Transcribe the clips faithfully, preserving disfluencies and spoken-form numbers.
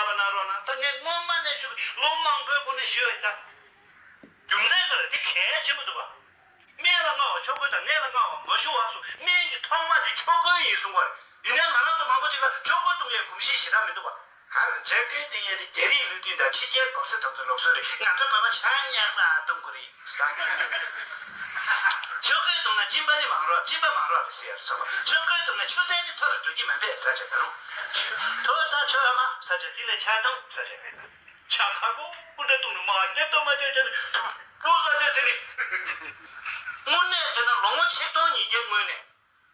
པ་གནང་རོགས་གནང་། ད་ངས་སྔོན་མ་ནས་ཞུ་ལོ་མང་པོའི་གོང་ནས་ཞུས་ཡོད་ད། རྒྱུ་མཚན་ག་རེ་དེ་གལ་ཆེན་པོ་འདུག་བ། སྨན་ལ་རྔ་བ་ཆོག་གོ་དང་ནད་ལ་རྔ་བ་མ་ཞུ་བ་སོ། སྨན་གྱི་ཐོག་མ་དེ་ཆོག་གོ་ཡིན་གསུང་བ་རེད། ཡིན་ནའི་ང་རང་ཚོ་མང་པོ་ཅིག་ལ་ཆོག་གོ་གཏོང་ཡའི་གོམས་གཤིས་ཞེ་དྲག་མི་འདུག་བ། ག་རེ་ཆོག་གོ་གཏོང་ཡ་དེ་རྒྱ་རིགས་ལུགས་མཐུན་དང་ཕྱི་རྒྱལ་གོམས་གཤིས་ཐོག་ཏུ་ལོག་སྲོལ་རེད། ང་ཚོ་བོད་པ་ཆང་ཉག་པ་གཏོང་གོ་རེད། ཆོག་གོ་གཏོང་ན་གཅིན་པ་ནི་མང་རོགས། གཅིན་པ་མང་རོགས་རེད་ཟེར་ཡ་སོགས། ཆོག་གོ་གཏོང་ན་ཆུ་ཚན་ནི་མཐོ་རུ་འགྲོ་གི་མིན་པས་ཟེར་བྱས་ད་རུང་། དོ་ད་ཆོག་ཨ་མ་ཟེར་བྱས་དེ་ལས་ཆག་གཏོང་ཟེར་བྱས། ཆ་ཚ་པོ་སྐུ་འདྲ་གཏོང་ནས་མ་བཤད་ཏོ་མ་བཤད་བྱས་ནས་ལོ་ཟ་བྱས་དེ་ནི། དངོས་གནས་བྱས་ན་ལོ་ངོ་ཆིག་སྟོང་ཉིས་བརྒྱའི་སྔོན་ནས་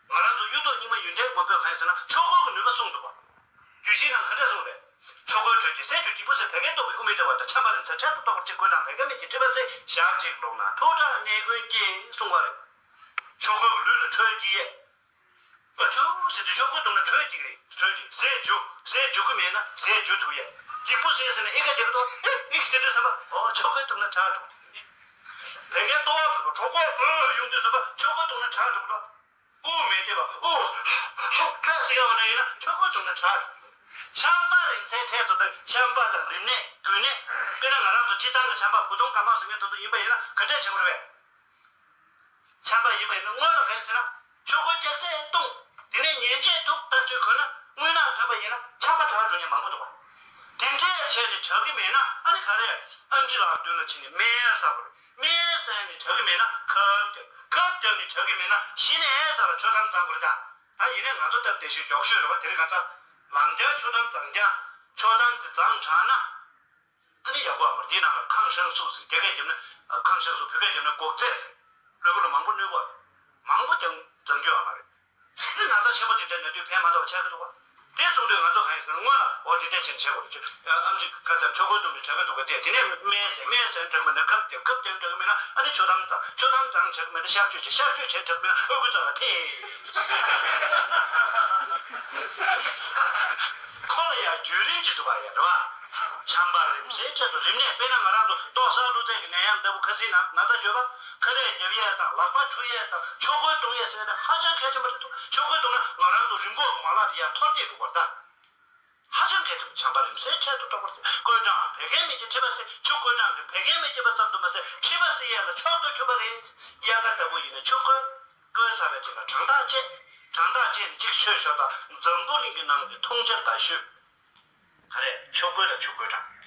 ང་རང་ཚོ་གཡུ་ཐོག་རྙིང་མ་ཡོན་ཏན་མགོན་པོས་གང་ཡིན་ཟེར་ན་ཆོག་གོ་གི་ནུས་པ་གསུངས་འདུག་བ། རྒྱུད་བཞིའི་ནང་ག་འདྲ་གསུངས་རེད། ཆོག་གོའི་དྲོད་ཀྱིས་ཟས་བཅུད་སྐྱིད་པོ་ཟད། བད་ཀན་བཟློག་པའི་དབུགས་མི་བདེ་བ་དང་། ཆམ་པ་རིམས་ནད་འཕྲལ་དུ་བཟློག་པར་བྱེད། ཀོས་དང་བད་ཀན་མེད་ཀྱི་མཁྲིས་པ་སེལ། ཞག་གཅིག་ལོག་ན་མཐོ་དྲགས་ནད་ཀུན་སྐྱེ་གསུང་བ་རེད། ཆོག་གོ་གི་ལུས་ལ་དྲོད་སྐྱེ་ཡས། ཨ་ཆུ་ཟེར་དུས་ཆོག་གོ་གཏོང་ན་དྲོད་སྐྱེ་གི་རེད། དྲོད་སྐྱེ། ཟས་འཇུ། ཟས་འཇུ་གི་མེད་ན་ཟས་འཇུ་ཐུབ་ཡས། སྐྱིད་པོ་ཟས་ཟེར་ན་ཨི་ཀ་དེ་ག་ཏོ་ཨེ་ཨི་ཀ་ཟེར་དུས་ཙམ་པ་ཨོ་ཆོག་གོ་གཏོང་ན་དྲག་འགྲོ། བད་ཀན་ལྟོ་བ་བུད་པ་གྲོད་ཁོག་འབོལ་ཡོང་དུས་ཙམ་པ་ཆོག་གོ་གཏོང་ན་དྲག་འགྲོ་གི་འདུག་དབུགས་མི་བདེ་བ། དབུགས་ཧ་ཧ་ཟེར་ཡོང་བ་ཡིན་ན་ཆོག་གོ་གཏོང་ན་དྲག་འགྲོ་གི་འདུག་ཆམ་པ་རིམས་ནད་འཕྲལ་དུ་བཟློག་ཆམ་པ་དང་རིམས་ནད་འགོས་ནད། དཔེར་ན་ང་རང་ཚོ་སྤྱིར་བཏང་གི་ཆམ་པ་བུ་སྟོན་སྐར་མ་ཟེར་མཁན་དེ་ཚོ་ཡིན་པ་ཡིན་ན་ག་འདྲས་བྱེད་དགོས་རེད་པས། ཆམ་པ་ཡིན་པ་ཡིན་ན་སྔོན་ལ་ག་རེ་ཟེར་ན། ཆོག་གོ་རྒྱག་རྩེ་བཏུང་། དེ་ནས་ཉལ་ཆས་འདུག་ལྟ་སྤྱོད་གོན་ན་རྔུལ་ནག་ཐོན་པ་ཡིན་ན་ཆམ་པ་དྲག་འགྲོ་མཁན་མང་པོ་འདུག་བ། དེ་འདྲས་བྱས་ནས་དྲག་གི་མེད་ན་ཨ་ནི་ག་རེ། ཨེམ་ཆི་ལགས་མདུན་ལ་ཕྱིན་ནས་སྨན་ཟ་དགོས་རེད། སྨན་ཟས་ནས་དྲག་གི་མེད་ན་ཁབ་རྒྱག་ཁབ་རྒྱག་ནས་དྲག་གི་མེད་ན་གཞི་ནས་ཟ་ལ་ཆོག་གཏམ་བཟང་དགོས་རེད་ད། ད་ཡིན་ནའི་ང་ཚོ་སྟབས་བདེ་ཤོས་མགྱོགས་ཤོས་རེད་བ། དེ་རིང་ཁ་སང་ལམ་རྒྱག་ཆོག་གཏམ་བཟང་རྒྱག་ཆོག་གཏམ་དེ་བཟང་དྲགས་ན། ཨ་ནི་ཡག་པོ་ཨ་མར་འདིའི་ནང་ལ་ཁང་ཧྲང་སུ་ཟེར་རྒྱ་སྐད་རྒྱབ་ན། ཨ་ཁང་ཧྲང་སུ་བོད་སྐད་རྒྱབ་ན་སྒོག་རྫས་ཟེར། གློ་བུར་ལ་མང་པོ་གནོད་པ། མང་པོ་ཀྱང་འཛམ་རྒྱུ་ཨ་མ་རེད། ཨ་ནི་ན་ཚ་ཆེན་པོ་དེ་འདྲ་ན་དུས་ཕན་མ་ཐོགས་པ་ཆགས་ཀྱི་འདུག་བ། དེ་གསུང་དུས་ང་ཚོ་གང་ཡིན་ཟེར་ན་སྔོན་ལ་འོ་དེ་འདྲ་བྱས་ནས་བྱེད་དགོས་རེད་ཅེས། ཨ་ཨམ་ཆི་ཁ་སང་ཆོག་གོ་གཏོང་ནས་དྲག་གི་འདུག་ག་དེ་དེ་ནས་སྨན་ཟས་སྨན་ཟས་དྲག་མེད་ན་ཁབ་རྒྱག་ཁབ་རྒྱག་དྲག་མེད་ན་ཨ་ནི་ཆོག་གཏམ་བཟང་ཆོག་གཏམ་བཟང་དྲག་མེད་ན་གཤག་བཅོས་བྱེད་གཤག་བཅོས་བྱེད་དྲག་མེད་ན་ཨ་ཁུ་ཚང་ལ་ཕེབས། ཁོ་ལ་ཡང་རྒྱུན་རིང་གཅིག་འདུག་པ་ཡ་རེད་བ། ཆམ་པ་རིམས་སེལ་ཆེད་དུ་རིམས་ནད། དཔེར་ན་ང་རང་ཚོ་ཏོག་གསར་གློ་ཚད་ཀྱི་ནད་ཡམས་ལྟ་བུ་ཁ་སིའི་ནང་ན་ཚ་བཅོས་པ། ཁ་རས་རྒྱབ་ཡས་དང་ལག་པ་འཁྲུ་ཡས་དང་ཆོག་གོ་གཏོང་ཡས་ཟེར་ནས་ཧ་ཅང་གལ་ཆེན་པོ་རེད་འདུག་ཆོག་གོ་གཏོང་ན་ང་རང་ཚོ་རིམས་འགོག་གི་མ་ལག་དེ་ཡར་མཐོར་འདེགས་འགྲོ་བར་ད། ཧ་ཅང་གལ་ཆེན་པོ། ཆམ་པ་རིམས་སེལ་ཆེད་དུ་གཏོང་བར། ཀོས་གྲང་བད་ཀན་མེད་ཀྱི་མཁྲིས་པ་སེལ། ཆུ་ཀོས་གྲང་གིས་བད་ཀན་མེད་ཀྱི་མཁྲིས་པ་ཙམ་དུ་མ་ཟད་མཁྲིས་པ་སེལ་ཡས་ལ་མཆོག་ཏུ་གྱུར་པ་རེད། དབྱར་ཁ་ལྟ་བུ་ཡིན་ན་ཆུ་ཀོས། ཀོས་ཚ་བའི་རྗེས་ལ་གྲང་ཐག་བཅད། གྲང་ཐག་བཅད་ནས་གཅིག་མཆོད་ཞོར་དང་འཛམ་བུ་གླིང་གི་ནང་གི་འཐུང་ཆ་དགའ་ཤོས། ག་རེ། ཆུ་ཀོས་དང་ཆུ་ཀོས་གྲང་།